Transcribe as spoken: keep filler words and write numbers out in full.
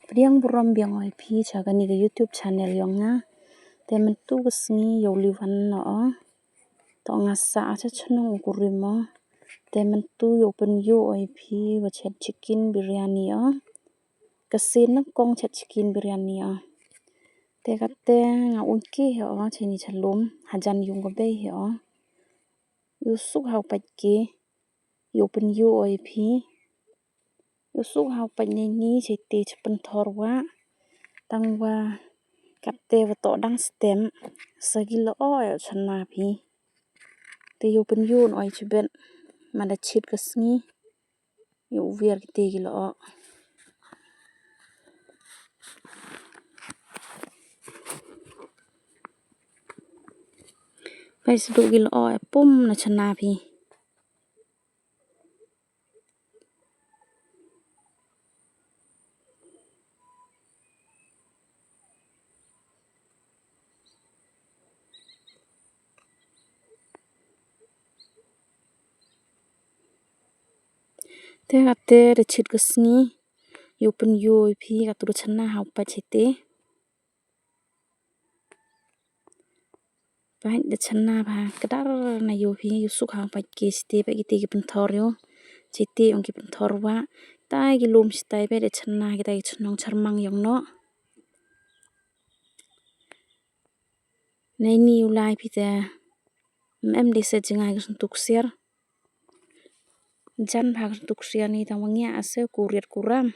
Pdiang burom biang ïa phi sha kane ka YouTube channel jong nga. Te mynta ka sngi ïoh liwan noh. To nga sah sha chnong u kurim mo. Te mynta ïoh pynïoh ïa phi wa chet chicken biryani o. Ka sien na kong chet chicken biryani o. Te kate nga un ki o chini chalum hajan yung ka bei o. Ïoh suk hau pait ki. Ïoh pynïoh ïa phi. Ïoh suk hau pait ngi ngi chete cha pynthor wa. Tang wa kate wa to dang stem. Sa ki lo o ïoh chana phi. Te ïoh pynïoh oi chibet. Mada chit ka sngi. Ïoh wiar kite ki lo o. Pai sduk ki lo o e pum na chana phi. Te kate da chit ka sngi ïoh pynïoh ïa phi katu da chana hau pait chete. Pait da chana ba kdar na ïoh phi ïoh suk hau pait ki chete ba kite ki pynthor ïoh. Chete ong ki pynthor wa. Tai ki lum chitai ba da chana kita ki chnong charmang jong no. Nei ni u lai phi te. Mem de se jingai ka sntuk siar. Jan bha ka sntuk siar ni tang wangia ase kurit kuram.